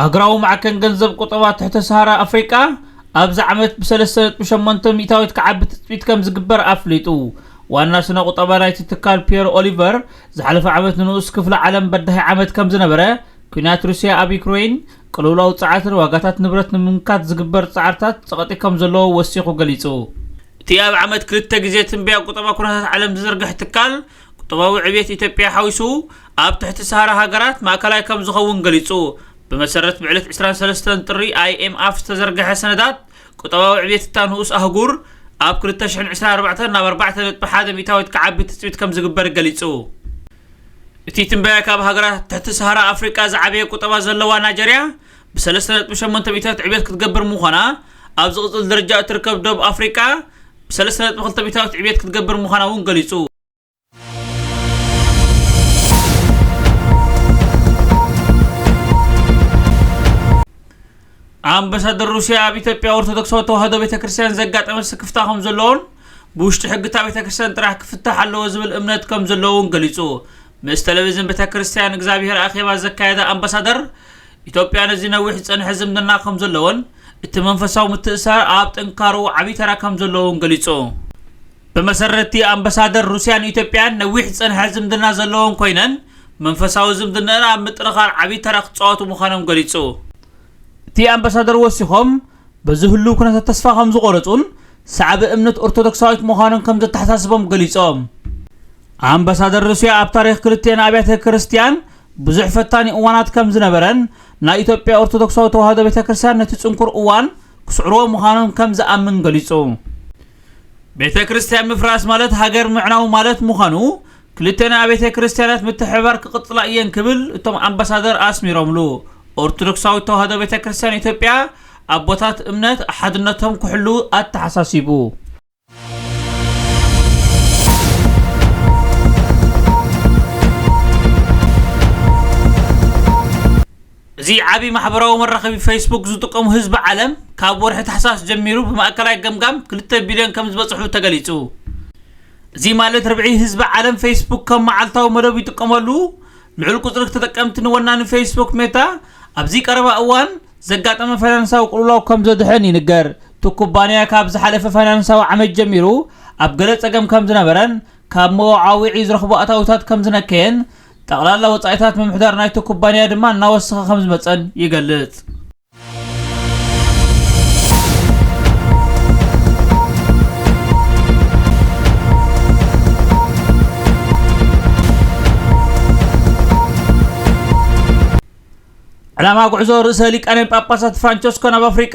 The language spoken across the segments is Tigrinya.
ሃገራዊ ማዕከን ገንዘብ ቁጠባ ትሕተ ሰሃራ ኣፍሪቃ ኣብዚ ዓመት ብ3.8% ክዓቢ ትጽቢት ከም ዝግበር ኣፍሊጡ። ዋና ስነ ቁጠባ ናይቲ ትካል ፒየር ኦሊቨር፣ ዝሓለፈ ዓመት ንንኡስ ክፍለ ዓለም በዳሂ ዓመት ከም ዝነበረ፣ ኲናት ሩስያ ኣብ ዩክሬን፣ ቅልውላው ጸዓትን ዋጋታት ንብረት ንምምካት ዝግበር ጻዕርታት ጸቕጢ ከም ዘለዎ ወሲኹ ገሊጹ። እቲ ኣብ ዓመት ክልተ ግዜ ትንበያ ቁጠባ ኩነታት ዓለም ዝዝርግሕ ትካል፣ ቁጠባዊ ዕብየት ኢትዮጵያ ሓዊሱ ኣብ ትሕቲ ሰሃራ ሃገራት ማእከላይ ከም ዝኸውን ገሊጹ። ብመሰረት ብዕለት ዕስራን ሰለስተን ጥሪ ኣይ ኤም ኤፍ ዝተዘርግሐ ሰነዳት፣ ቁጠባዊ ዕብየት እታ ንኡስ ኣህጉር ኣብ ክልተ ሽሕን ዕስራን ኣርባዕተን ናብ ኣርባዕተ ነጥቢ ሓደ ሚእታዊት ክዓቢ ትጽቢት ከም ዝግበር ገሊጹ። እቲ ትንበያ ካብ ሃገራት ትሕቲ ሰሃራ ኣፍሪቃ ዝዓበየ ቁጠባ ዘለዋ ናይጀርያ ብ ሰለስተ ነጥቢ ሸሞንተ ሚእታዊት ዕብየት ክትገብር ምዃና፣ ኣብ ዝቕጽል ደረጃ እትርከብ ደቡብ ኣፍሪቃ ብ ሰለስተ ነጥቢ ክልተ ሚእታዊት ዕብየት ክትገብር ምዃና እውን ገሊጹ። ኣምባሳደር ሩስያ ኣብ ኢትዮጵያ ኦርቶዶክሳዊት ተዋህዶ ቤተ ክርስቲያን ዘጋጠመ ስክፍታ ከም ዘለዎን፣ ብውሽጢ ሕጊ እታ ቤተ ክርስቲያን ጥራሕ ክፍታሕ ኣለዎ ዝብል እምነት ከም ዘለዎን ገሊጹ። ምስ ቴሌቪዥን ቤተ ክርስቲያን እግዚኣብሔር ኣኼባ ዘካየደ ኣምባሳደር፣ ኢትዮጵያ ነዚ ነዊሕ ዝጸንሐ ዝምድና ከም ዘለዎን፣ እቲ መንፈሳዊ ምትእስሳር ኣብ ጥንካርኡ ዓቢ ተራ ከም ዘለዎን ገሊጹ። ብመሰረት እቲ ኣምባሳደር፣ ሩስያን ኢትዮጵያን ነዊሕ ዝጸንሐ ዝምድና ዘለወን ኮይነን፣ መንፈሳዊ ዝምድናን ኣብ ምጥንኻር ዓቢ ተራ ክጻወቱ ምዃኖም ገሊጹ። እቲ ኣምባሳደር ወሲኾም፣ በዚ ህሉው ኩነታት ተስፋ ከም ዝቖረጹን፣ ሰዓቢ እምነት ኦርቶዶክሳዊት ምዃኖም ከም ዘተሓሳስቦም ገሊጾም። ኣምባሳደር ሩስያ ኣብ ታሪኽ ክልቲኤን ኣብያተ ክርስቲያን ብዙሕ ፈታኒ እዋናት ከም ዝነበረን፣ ናይ ኢትዮጵያ ኦርቶዶክሳዊት ተዋህዶ ቤተ ክርስቲያን ነቲ ጽንኩር እዋን ክስዕርዎ ምዃኖም ከም ዝኣምን ገሊጹ። ቤተ ክርስቲያን ምፍራስ ማለት ሃገር ምዕናው ማለት ምዃኑ፣ ክልተን ኣብያተ ክርስቲያናት ምትሕብባር ክቕጽላ እየን ክብል እቶም ኣምባሳደር ኣስሚሮምሉ። ኦርቶዶክሳዊት ተዋህዶ ቤተ ክርስቲያን ኢትዮጵያ ኣቦታት እምነት ሓድነቶም ክሕሉ ኣተሓሳሲቡ። እዚ ዓቢ ማሕበራዊ መራኸቢ ፌስቡክ ዝጥቀሙ ህዝቢ ዓለም፣ ካብ ወርሒ ታሕሳስ ጀሚሩ ብማእከላይ ገምጋም ክልተ ቢልዮን ከም ዝበጽሑ ተገሊጹ። እዚ ማለት ርብዒ ህዝቢ ዓለም ፌስቡክ ከም መዓልታዊ መደቡ ይጥቀመሉ። ልዑል ቁጽሪ ተጠቀምቲ ንወናኒ ፌስቡክ ሜታ ኣብዚ ቀረባ እዋን ዘጋጠመ ፋይናንሳዊ ቅልውላው ከም ዘድሕን ይንገር። እቲ ኩባንያ ካብ ዝሓለፈ ፋይናንሳዊ ዓመት ጀሚሩ ኣብ ገለ ጸገም ከም ዝነበረን፣ ካብ መወዓውዒ ዝረኽቦ ኣታዊታት ከም ዝነከየን፣ ጠቕላላ ወጻኢታት ምምሕዳር ናይቲ ኩባንያ ድማ እናወሰኸ ከም ዝመጸን ይገልጽ። ዕላማ ጉዕዞ ርእሰ ሊቃነ ጳጳሳት ፍራንቸስኮ ናብ ኣፍሪቃ።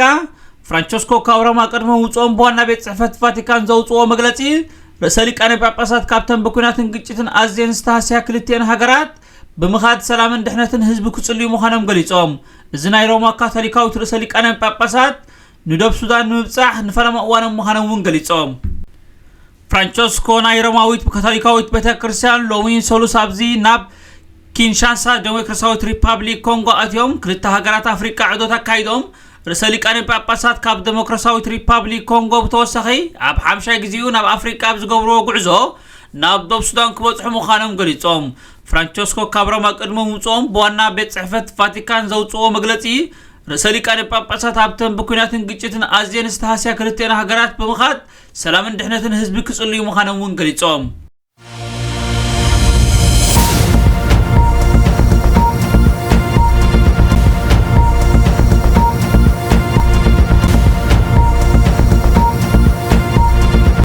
ፍራንቸስኮ ካብ ሮማ ቅድሚ ምውጽኦም ብዋና ቤት ጽሕፈት ቫቲካን ዘውጽኦ መግለጺ፣ ርእሰ ሊቃነ ጳጳሳት ካብተን ብኲናትን ግጭትን ኣዝየን ዝተሃስያ ክልቲኤን ሃገራት ብምኻድ ሰላምን ድሕነትን ህዝቢ ክጽልዩ ምዃኖም ገሊጾም። እዚ ናይ ሮማ ካቶሊካዊት ርእሰ ሊቃነ ጳጳሳት ንደብ ሱዳን ንምብጻሕ ንፈለማ እዋኖም ምዃኖም እውን ገሊጾም። ፍራንቸስኮ ናይ ሮማዊት ካቶሊካዊት ቤተ ክርስቲያን ሎሚ ሰሉስ ኣብዚ ናብ ኪንሻሳ ዴሞክራሲያዊት ሪፓብሊክ ኮንጎ ኣትዮም ክልተ ሃገራት ኣፍሪቃ ዑደት ኣካይዶም። ርእሰ ሊቃነ ጳጳሳት ካብ ዴሞክራሲያዊት ሪፓብሊክ ኮንጎ ብተወሳኺ ኣብ ሓምሻይ ግዜኡ ናብ ኣፍሪቃ ኣብ ዝገብርዎ ጉዕዞ ናብ ደቡብ ሱዳን ክበጽሑ ምዃኖም ገሊጾም። ፍራንቸስኮ ካብ ሮማ ቅድሚ ምውጽኦም ብዋና ቤት ጽሕፈት ቫቲካን ዘውጽኦ መግለጺ፣ ርእሰ ሊቃነ ጳጳሳት ኣብተን ብኲናትን ግጭትን ኣዝየን ዝተሃስያ ክልቲኤን ሃገራት ብምኻድ ሰላምን ድሕነትን ህዝቢ ክጽልዩ ምዃኖም እውን ገሊጾም።